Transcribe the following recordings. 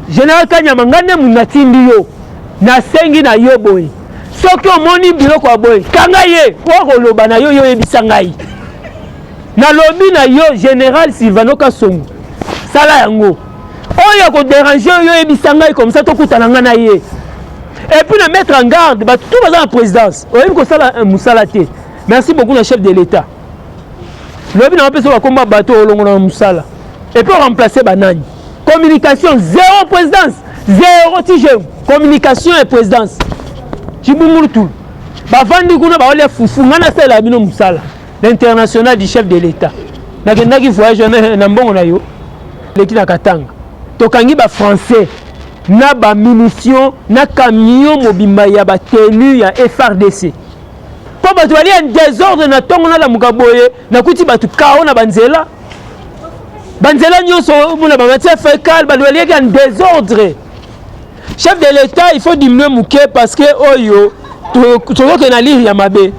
Général Kanyama, ngai nde moto natindi yo, nasengi na yo boye, soki omoni biloko ya boye, kanga ye po koloba na yo, yo oyebisa ngai. Nalobi na yo, Général Silvano Kasongo, sala yango. Oyo akodéranger yo, oyebisa ngai, comme ça tokutana ngai na ye. Et puis na mettre en garde bato tout baza na présidence, oyebi kosala mosala te. Merci beaucoup na chef de l'État. Lobi na bapesa bakomba bato olongola na mosala et puis oremplacer banani. Communication zéro, présidence zéro, tige communication et présidence cibungulu tulu bavandi kuna, baolia fufu. Ngai nasalela bino mosala, l'international du chef de l'État. Nakendaki voyage na mbongo na yo. Leki na Katanga, tokangi bafrançais na bamunition na camion mobimba ya batenu ya FARDC, mpo bato balia en désordre. Na ntongo nalamuka boye, nakuti bato kao na banzela, banzela nyonso omona bamatière fécale, bato baliaki en désordre. Chef de l'État, il faut diminuer moke parce que oyo tozokende na lire ya mabe.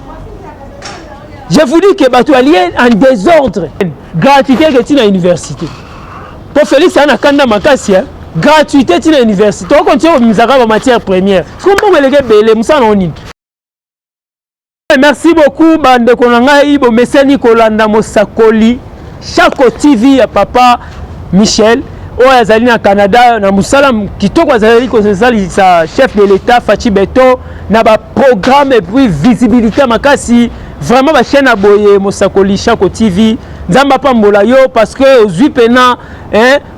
Je vous dis que bato balie en désordre. Gratuité eke ntina université, mpo Félix aa na kanda makasi. Gratuité ntina université, okontinue kobimisaka bamatière première, siko mbongo eleki ebele, mosala na nini? Merci beaucoup, bandeko na ngai, bomesani kolanda Mosakoli Chako TV ya papa Michel oyo azali na Canada, na mosala kitoko azali kosalisa chef de l'État Fatshi Béton na baprogramme et puis visibilité makasi. Vraiment, bachaîne ya boye, Mosakoli Chako TV, Nzambe apambola yo, parce que ozwi mpena,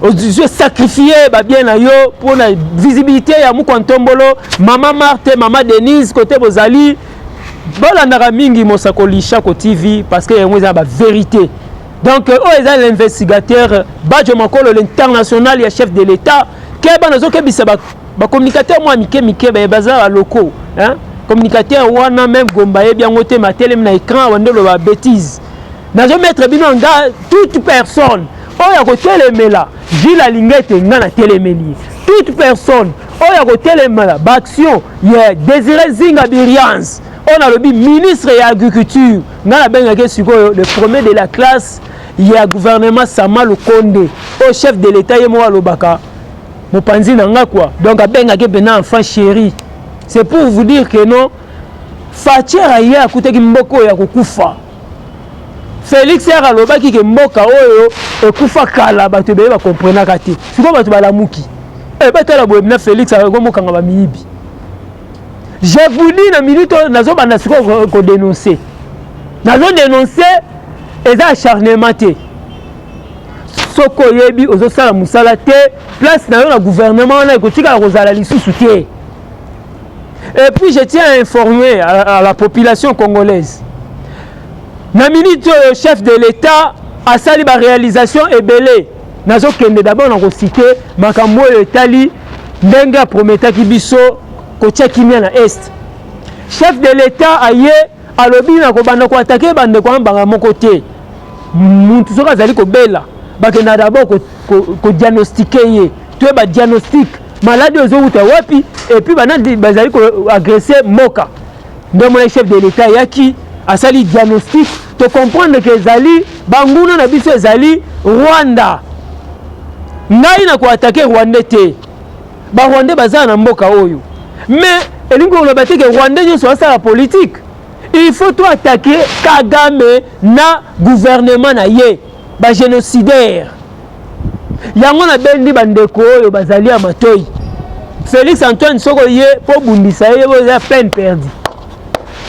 ozwi sacrifie babien na yo mpona visibilité ya mukwa ntombolo. Mama Marte, mama Denise, kote bozali, bolandaka mingi Mosakoli Chako TV, parce que yango eza na bavérité. Donc oyo eza l'investigateur Bajo Makolo, l'international ya chef de l'État. Keba, nazokebisa bacommunicateur mwa mike mike baza baloko. Communicateur wana, même Gomba ayebi yango te, matelemi na écran wande oloba bêtise. Nazomettre bino nga, toute personne oyo akotelemela Gile alingi ete nga natelemeli ye, toute personne oyo akotelemela baaction ya Désiré Zinga Biriance, oyo nalobi ministre ya agriculture, ngai nabengaki sikoyo le premier de la classe ya gouvernement Sama Lukonde, oyo chef de l'État ye moko alobaka mopanzi na nga quoi. Donc abengaki mpena enfant chéri. C'est pour vous dire que non, Fatshi aye akutaki mboka oyo ya kokufa. Félix ere alobaki ke mboka oyo ekufa kala, bato ebele bakomprenaka te. Sikoyo bato balamuki, batala boye na Félix akomokanga bamiyibi. Je vous dis, na minute oyo nazobanda sikoyo kodénoncer, nazodénoncer, eza acharnement te. Soki oyebi ozosala mosala te, place na yo na gouvernement wana ekotikala kozala lisusu te. Et puis je tiens à informer à la population congolaise, na minute oyo chef de l'État asali baréalisation ebele. Nazokende d'abord na kociter makambo oyo etali ndenge aprometaki biso kotia kimia na Est. Chef de l'État aye, alobi na kobanda koattaquer bandeko ya mbanga moko te. Muntu soki azali kobela, bakenda d'abord kodiagnostiquer ye, toyeba diagnostic, maladi oyo ezowuta wapi, et puis banani bazali koagresser mboka. Nde mona chef de l'État ayaki, asali diagnostic, tocomprendre ke ezali banguna na biso, ezali Rwanda. Ngai na koattaquer Rwandais te, barwandais baza na mboka oyo, mais elingi koloba te ke Rwandais nyonso asala politique. Il faut to attaquer Kagame na gouvernement na ye, bagénocidaire. Yango nabendi bandeko oyo bazali ya matoi. Félix Antoine, soko ye mpo bundisa ye, eza peine perdue.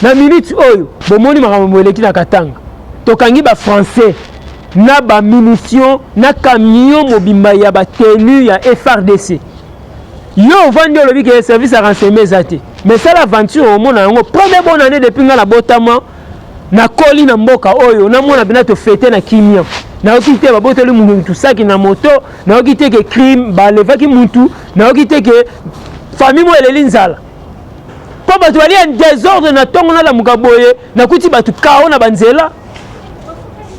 Na minute oyo bomoni makambo eleki na Katanga, tokangi bafrançais na bamunition na camion mobimba ya batenu ya FARDC. Yo ovandi, olobi ke service ya renseignement eza te, mais sala aventure, omona yango. Première bonne année depuis ngai nabotama, nakoli na mboka oyo, namona mpena tofêter na kimia. Nayoki te babotoli mutu saki na moto, nayoki te ke crime balevaki mutu, nayoki te ke famille mo eleli nzala, mpo bato balia en désordre. Na ntongo nalamuka boye, nakuti bato kao na banzela,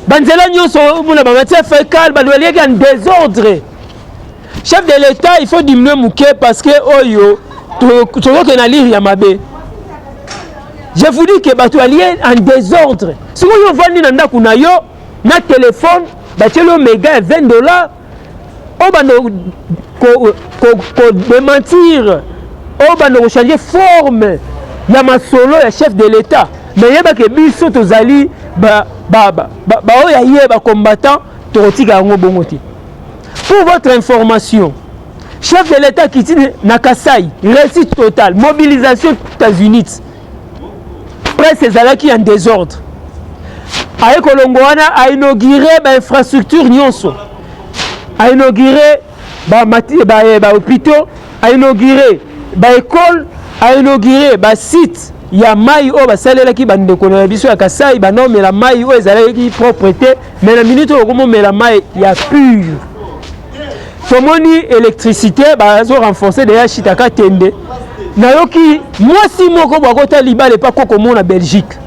banzela nyonso omona bamatière fécale, bato baliaki en désordre. Chef de l'État, il faut diminuer moke parce que oyo tozokende na lire ya mabe. Je vous dis que bato balie en désordre. Sikoyo ovandi na ndako na yo na telefone, batieli yo mega ya 20 $, oyo banda Kodementir, obanda kochange forme ya masolo ya chef de l'État. Mais yebake, biso tozali baoyo ya ye, bacombattant, tokotika yango bongo te. Pour votre information, chef de l'État kiti na Kasai, réussite totale, mobilisation États-Unis, presse ezalaki en désordre. Aye kolongo wana, ainauguré bainfrastructure nyonso, ainauguré bahôpitaux, ainauguré baécole, ainauguré basite ya mai oyo basalelaki bandeko na biso ya Kasai. Banomela mai oyo ezalaki propre te, mais na minute oyo okomomela mai ya pure. Tomoni électricité bazo renforcer deya Shitaka Tende. Nayoki mwasi moko bakota libala epa kokomona Belgique,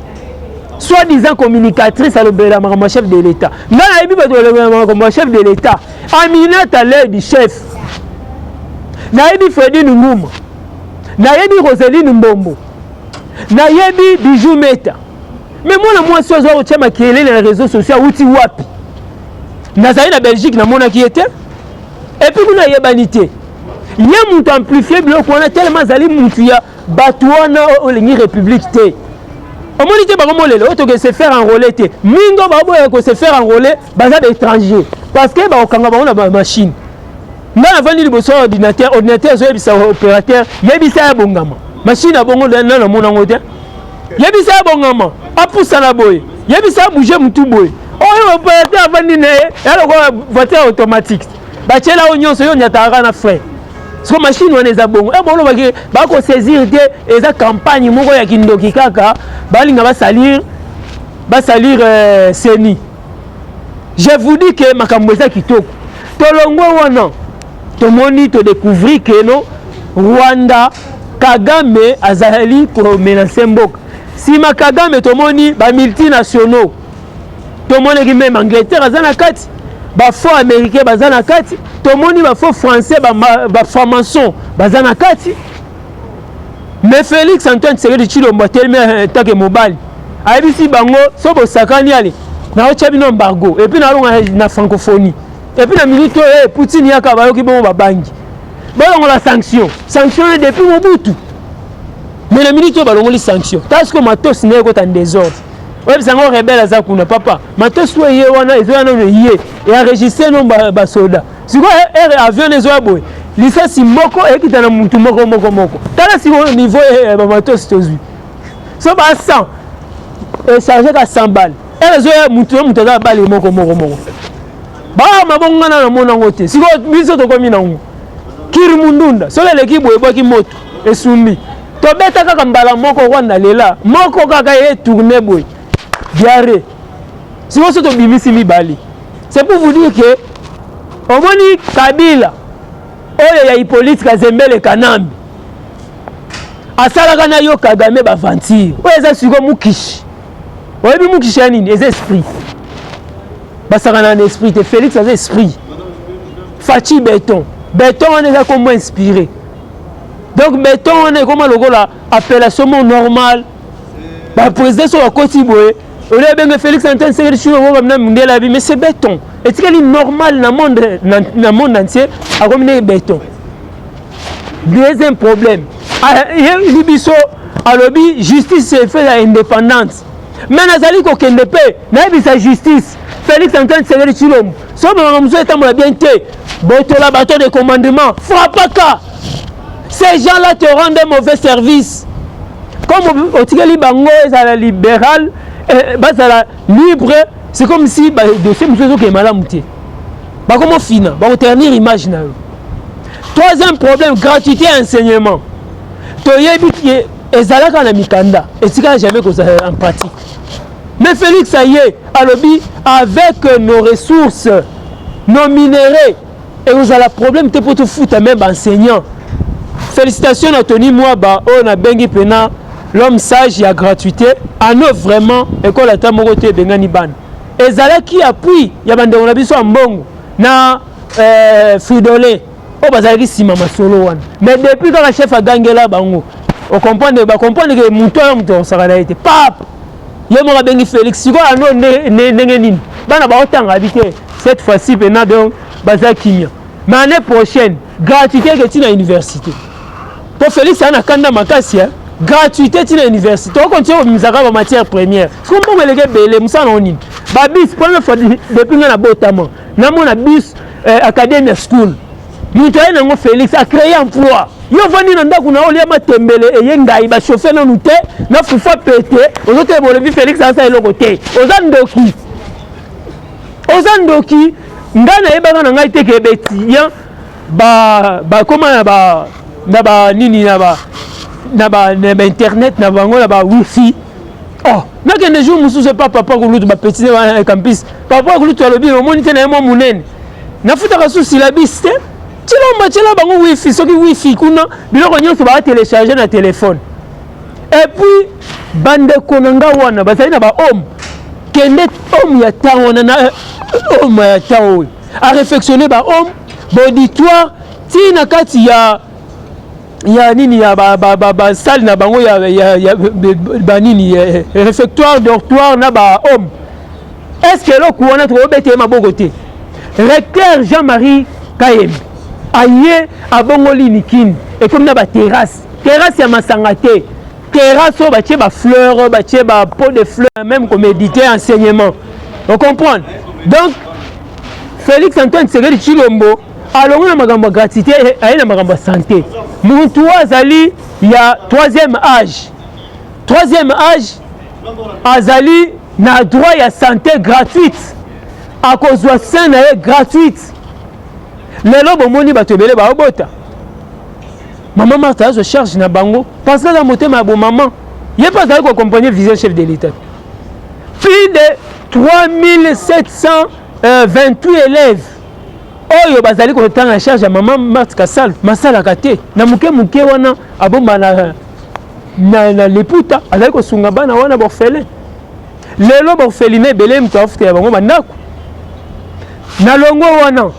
soi-disant communicatrice, alobela makambo ya chef de l'État. Ngai nayebi bato balobela makambo ya chef de l'État: Aminata Ledi chef, nayebi Fredine Nguma, nayebi Roseline Mbombo, nayebi Bijou Meta. Mais mwana mwasi oyo aza kotia makelele na réseau sociaux awuti wapi? Nazali na Belgique, namonaki ye te, et puis kuna ayebani te. Ye moto amplifie biloko wana tellement azali mutu ya bato wana olingi république te. Omoni te, bango molelo oyo toke se faire enrôler te. Mingi oyo baboya ko se faire enrôler baza baétranger, parce que bakokanga bango na bamachine. Ngai navandi liboso ya ordinateur, ordinateur ezoyebisa opérateur: yebisa ya bongama machine ya bongo. Nano namona yango te. Yebisa ya bongama, apusana boye, yebisa abouge mutu boye. Oyo opérateur avandi na ye ya lokola voiture automatique, batiela oyo nyonso, yo nyataka na frein. Siko machine wana eza bongo e bolobaki bakosaisir te. Eza campagne moko ya kindoki kaka, balinga basalir CENI. Je vous dis que makambo eza kitoko. Tolongwe wana, tomoni, todécouvrir que no Rwanda, Kagame azali komenacer mboka. Nsima Kagame, tomoni bamultinationaux, tomonaki même Angleterre aza na kati, bafaux américain baza na kati, tomoni bafaux français, bafranc-maçon baza na kati. Mais Félix Antoine Tshisekedi Tshilombo atelemi take mobali, ayebisi bango: so bosakani, ale naotya bino embargo, et puis nalonga na francophonie. Et puis na minute oyo, Poutine yaka, bayoki bongo, babangi, balongola sanction. Sanction depuis Mobutu, mais na minute oyo balongoli sanction. Tala sikoyo matosi nde ekota en désordre. Oyebisa yango, rebelle aza kuna, papa matosi oyo ye wana ezoya nano, ye enregistre no basoda. Sikoyo ere avion ezoya boye, lisasi moko ekita na mutu moko moko moko. Tala sikoyo niveau bamatosi tozwi, so ba 100 echarge ka 100 balle, ere ezoya mutu na mutu aza balle moko moko moko. Baa mabongo nga na namona yango te. Sikoyo biso tokomi nango kirimundunda, soki eleki boye, ebwaki moto, esumbi. Tobeta kaka mbala moko Rwanda lela moko kaka etourne boye, diarrhée. Sikoyo so tobimisi mibale, c'est pour vous dire que omoni Kabila oyo ya Hippolyte Kazembele Kanambe asalaka na yo Kagame baventure oyo eza sikoyo mukishi. Oyebi mukishi ya nini? Eza esprit, basakana na esprit te. Félix aza esprit, Fatshi béton. Béton wana eza kombo inspiré, donc béton wana ekoma lokola appellation mo normal. Baprésident so bakoti boye, olie ebenge Félix Antoine Tshisekedi Tshilombo na mundele abi, mais c'est béton, etikali normal na monde entier, akomi ndenge béton. Deuxième problème, yebi biso alobi justice efeza indépendante, mais nazali kokende mpe nayebisa justice: Félix Antoine Tshisekedi Tshilombo, so makambo mosusu etambola bien te, botola bateau de commandement, frappaka. Ces gens-là te rendent un mauvais service. Comme otikeli bango ezala libéral, bazala libre, c'est comme si dossier mosusu ezokende malamu te, bakomofina, bakoternir image na yo. Troisième problème, gratuité ya enseignement. Toyebi ke ezalaka na mikanda, etikala jamais kozala en pratique. Mais Félix aye, alobi avec nos ressources, nos minéraux, ekozala problème te mpo tofuta même baenseignant. Félicitation na Tony Mwaba oyo nabengi mpena l'homme sage ya gratuité. Ano vraiment ekole ata moko te ebengani bana. Ezalaki appui ya bandeko na biso ya mbongo na Fridolin oyo bazalaki nsima masolo wana. Mais depuis kaka chef agangela bango, ocomprendre, bacomprendre ke motu oyo moto akosaka na ye te. Pape ye moko abengi Félix sikoyo ano ndenge nini bana baotanga abi te. Cette fois-ci mpena donc baza kimia, mais année prochaine Gratuité eke ti na université. Po Felix aza na kanda makasi hein. Gratuité ti na université. Okontinue kobimisaka ba matière première. Siko mbongo eleki ebele, mosala nango nini? Ba bus, première fois depuis nga nabotama, namona bus Academia School. Moto aye nango Felix a créé emploi. Yo ovandi na ndako na olia matembele eye ngai ba chauffeur nanu te na fufa pete ozotelema olobi Felix asala eloko te. Oza ndoki. Oza ndoki. Ngai nayebaka na ngai te ke ba étudiant ba bakoma na ba na ba nini na ba na ba na ba internet na bango na ba wifi. Oh, nakende jour mosusu epa papa kulutu ba petit na campus. Papa kulutu alobi omoni te na ye mwa monene. Nafutaka su syllabus te. Tshilombo tiela bango wifi, soki wifi kuna biloko nyonso ba télécharger na téléphone. Et puis bandeko na nga wana bazali na ba home, kende home ya temps wana na home ya temps oyo a réfectionner ba home, ba auditoire ti na kati ya ya nini ya ba ba ba, ba salle na bango ya ya, ya ba nini ya, réfectoire, dortoir na ba home. Est-ce que eloko wana tokobeta ye maboko te? Recteur Jean-Marie Kayembe aye abongoli Nikini ekomi na ba terrasse, terrasse ya masanga te, terrasse oyo batie ba fleurs, batie ba pot de fleurs, même koméditer enseignement. Vous comprenez? Donc Félix Antoine Tshisekedi Tshilombo alongo na makambo ya gratuité, aye na makambo ya santé. Mutu azali ya troisième âge, troisième âge azali na droit ya santé gratuite, akozwa soin na ye gratuite. Lelo bomoni bato ebele baobota, mama Marthe azwa charge na bango parce que aza motema ya bomama, ye mpe azali koaccompagne vision chef de l'État. Plus de 3728 élèves oyo bazali kotanga charge ya mama Marthe Kasal masalaka te na moke moke wana abomba na, na, na liputa, azali kosunga bana wana borphelin. Lelo borpheline ebele moto afutela bango bandako. Na longo wana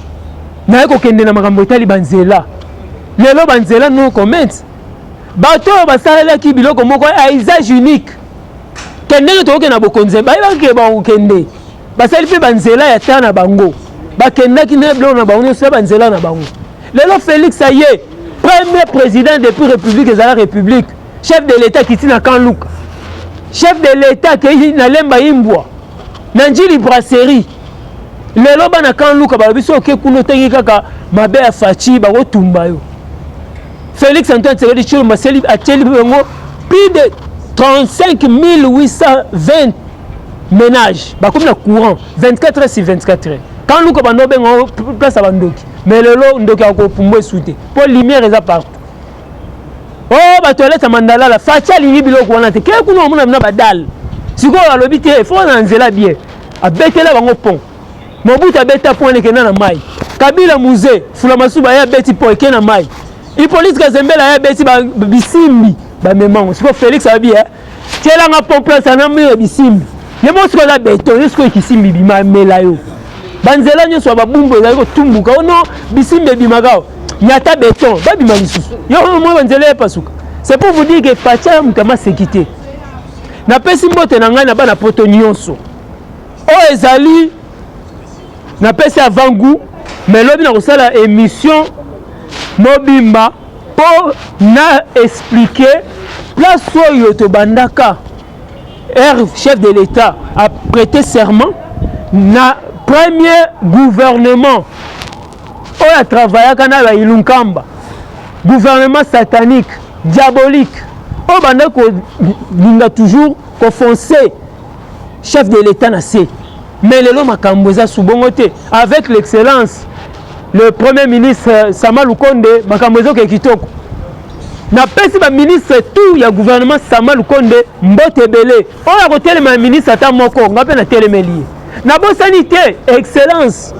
naye kokende na makambo etali banzela. Lelo banzela no comment, bato oyo basalelaki biloko moko ya usage unique ke ndenge tokokende na bokonzi, bayebaki ke bakokende, basali mpe banzela ya ta na bango, bakendaki na biloko na bango nyonso ya banzela na bango. Lelo Félix aye premier président depuis république ezala république, chef de l'État kiti na Camp Luka, chef de l'État akei na Lemba Imbwa na Njili brasserie. Lelo bana Camp Luka balobi soki oke kuna otangi kaka mabe ya Fatshi bakotumba yo. Félix Antoine Tshisekedi Tshilombo atieli bango plus de 35 820 ménages bakomi na courant 24 heures sur 24 heures. Camp Luka bando obenga place ya bandoki, mais lelo ndoki akopumbwa esu te mpo lumière eza partout. Oh, batoilette ya mandalala, Fatshi alingi biloko wana te. Ke kuna omona na badale sikoyo alobi te fo na nzela bien, abetela bango pont. Mobutu abeta pont ekenda na mai. Kabila Muze Fula Masuba aye abeti pont eke na mai. Hippolyte Kazembela aye abeti bisimbi bamemango. Sikoyo Félix alobi tielanga pont place ana mire bisimbi ye moko sikoyo aza beton ye sikoyo ekisimbi bimamela yo banzela nyonso ya babumbu ezali kotumbuka ono bisimbi ebimaka nyata beton babima lisusu yo mwa banzela epasuka. C'est pour vous dire que Fatshi aza moto ya maseki te. Napesi mbote na ngai na bana poto nyonso oyo ezali, napesi avant goût, mais lobi na kosala émission mobimba mpo na expliquer place oyo tobandaka. R chef de l'État a prêté serment na premier gouvernement oyo atravaillaka na bailunkamba, gouvernement satanique diabolique oyo banda kolinga toujours kofoncer chef de l'État na se. Mais lelo makambo eza subongo te. Avec l'excellence le premier ministre Sama Lukonde, makambo ezokee kitoko. Napesi baministre tout ya gouvernement Sama Lukonde mbote ebele. Oyo akotelema ya ministre ata moko, nga mpe natelemeli ye. Nabosani te excellence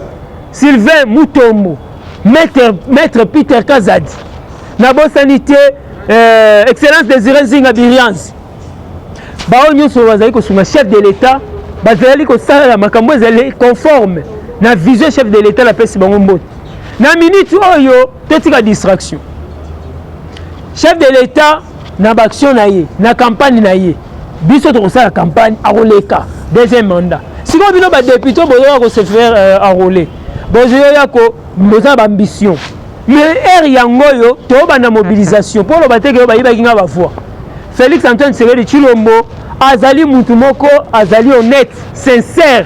Sylvain Mutombo, maître Peter Kazadi. Nabosani te excellence Désiré Nzinga Birianzi. Baoyo nyonso bazali kosunga chef de l'État, bazali kosalela makambo ezali conforme na vision chef de l'État. Napesi bango mbote. Na minute oyo totika distraction. Chef de l'État na baaction na ye na campagne na ye, biso tokosala campagne, akoleka deuxième mandat. Sikoyo bino badéputé bozoya kose faire enrôler, bozoya ko boza baambition. Mais heure yango oyo tobanda mobilisation mpo oloba te ke bayibaki nga bavoix. Félix Antoine Tshisekedi Tshilombo azali mutu moko azali honnête, sincère.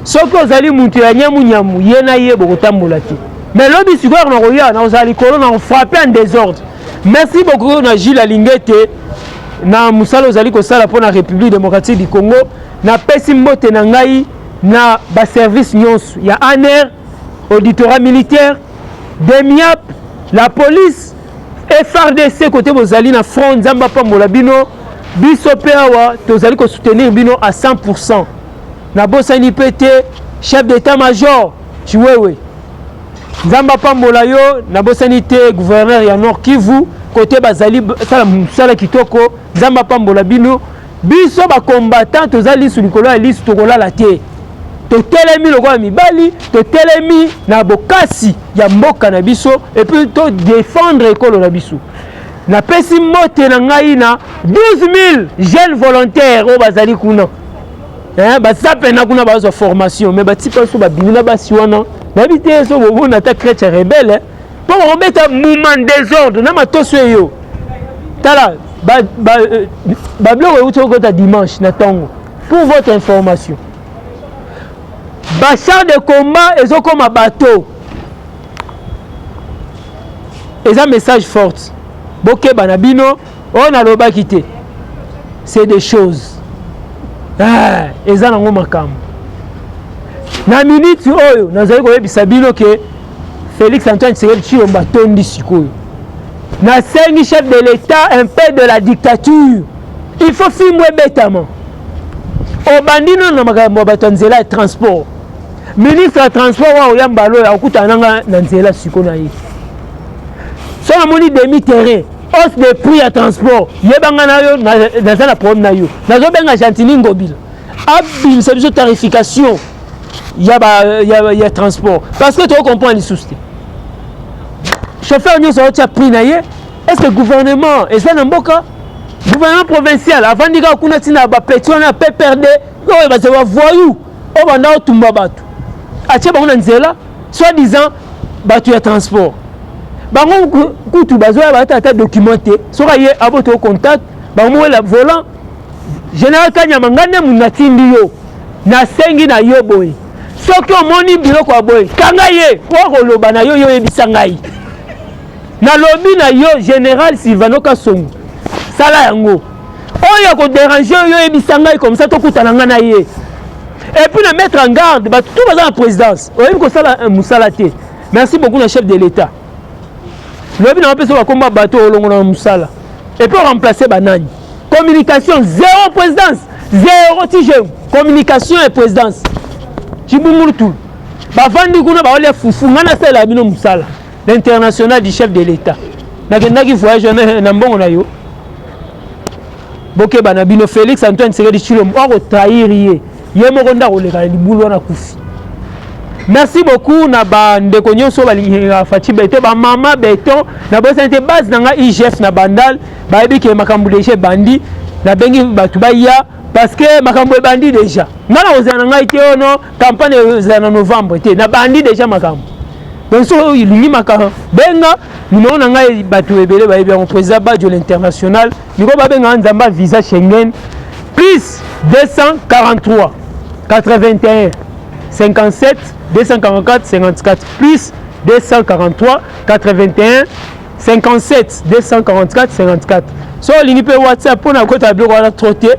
Soki ozali mutu ya nyamunyamu, ye na ye bokotambola te. Mais lobi sikoyo na koya na kozala likolo na kofrappe en désordre. Merci beaucoup na Gilles Alingete na mosala ozali kosala mpo na République démocratique du Congo. Napesi mbote na ngai na baservice nyonso ya ANR, auditorat militaire, DEMIAP, la police, FRDC côté bozali na front. Nzambe apambola bino. Biso mpe awa tozali kosoutenir bino à 100%. Nabosani mpe te chef d'état major Chiwewe, Nzambe apambola yo. Nabosani te gouverneur ya Nord Kivu, kote bazali sala mosala kitoko. Nzambe apambola bino. Biso bacombattant toza lisu likolo ya lisu, tokolala te. Totelemi lokola mibali, totelemi na bokasi ya mboka na biso et puis todéfendre ekolo na biso. Napesi mbote na ngai na 12 000 jeunes volontaires oyo bazali kuna. Baza pena kuna, bazwa formation, mais batika so babimi na basi wana. Nayebi te so bomona ata chrétien rebelle mpo bakobeta mouvement désordre na matoso eyo. Tala babiloko euti kokota dimanche na ntongo. Pour votre information, bachar de combat ezokoma bateau. Eza message forte, bokeba na bino. Oyo nalobaki te, c'est des choses. Ah, eza nango makambo. Na minute oyo nazali koyebisa bino ke Félix Antoine Tshisekedi Tshilombo atondi sikoyo. Nasengi chef de l'État un peu de la dictature, il faut fimbo ebetama. Obandi nano na makambo ya bato ya nzela ya transport. Ministre ya transport wa oyamba oyo akokutana nanga na nzela siko na ye. So namoni demi terrain, hausse de prix ya transport, yebanga na yo naza na problème na yo. Nazobenga Gentiny Ngobila abimisa biso tarification ya transport, parce que tokocomprendre lisusu te. Chauffeur nyonso aotia prix na ye. Est ce que gouvernement eza na mboka? Gouvernement provincial avandi kaka kuna, ntina bapeti wana ya PPRD oyo bazali bavoyou oyo banda otumba bato, atie bango na nzela, soit disant bato ya transport. Bango kutu bazoya bata ata document te. Soki aye aboto contact bango mowela volant. Général Kanyama, ngai nde mundu natindi yo, nasengi na yo boye: soki omoni biloko ya boye, kanga ye po koloba na yo. Yo oyebisa ngai, nalobi na yo, général Silvano Kasongo, sala yango. Oyo akodéranger oyo, oyebisa ngai, comme ça tokutana ngai na ye. Et puis na mettre en garde bato tout baza na présidence, oyebi kosala mosala te. Merci beaucoup na chef de l'État. Lobi na bapesa bakomba bato olongola na mosala et puis oremplace banani. Communication zéro, présidence zéro, tige communication et présidence cibungulu tulu. Bavandi kuna, baolia fufu. Ngai nasalela bino mosala, l'international du chef de l'État. Nakendaki voyage na mbongo na yo. Bokeba na bino. Félix Antoine Tshisekedi Tshilombo akotrahir ye, ye moko nde akoleka na libulu wana kufi. Merci beaucoup na bandeko nyonso balingaka Fatshi Béton, bamama béton. Nabosani te base na ngai IGF na Bandal. Bayebi ke makambo déjà ebandi. Nabengi bato baya parce que makambo ebandi déjà. Ngai na kozala na ngai te ono campagne ezala na novembre te. Nabandi déjà makambo. Donc soki olingi makambo, benga numéro na ngai. Bato ebele bayebi yango, président Badio l'international. Miko babengaka Nzambe visa Schengen. Plus 243 81 57 244 54, plus 243 81 57 244 54. So olingi mpe WhatsApp mpona kota biloko wana trop te,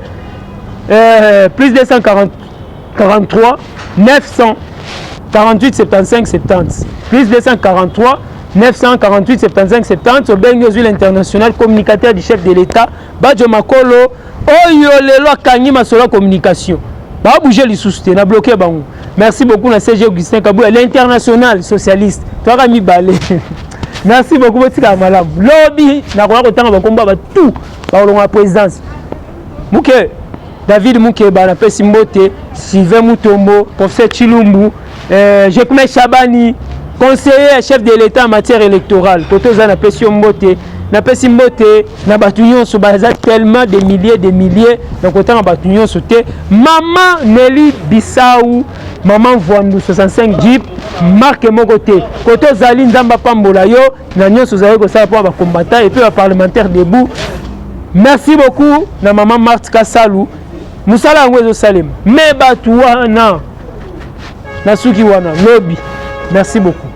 plus 243 948 75 70, plus 243 948 75 70. Obengi, ozwi l'international communicateur du chef de l'État Bajo Makolo oyo lelo akangi masolo ya communication. Babouge lisusu te, na bloqué bango. Merci beaucoup na CG Augustin Kabuya, l'international socialiste. Toyaka mibale. Merci beaucoup, botikala malamu. Lobi nakoya kotanga bakombo batu bakolonga présidence. Muke David Mukeba, napesi mbote. Sylvain Mutombo, professeur Chilumbu, Jekme Chabani, conseiller chef de l'État en matière électorale, koto oza, napesi yo mbote. Napesi mbote na bato nyonso, baza tellement de milliers de milliers, na kotanga bato nyonso te. Mama Neli Bisau. Mama Mvuandu 65 Jeep, marque moko te. Kote ozali, Nzambe apambola yo na nyonso ozali kosala mpo ya bacombattant et puis baparlementaire debout. Merci beaucoup na mama Marthe Kasalu. Mosala yango ezosalema, me bato wana nasuki wana lobi. Merci beaucoup.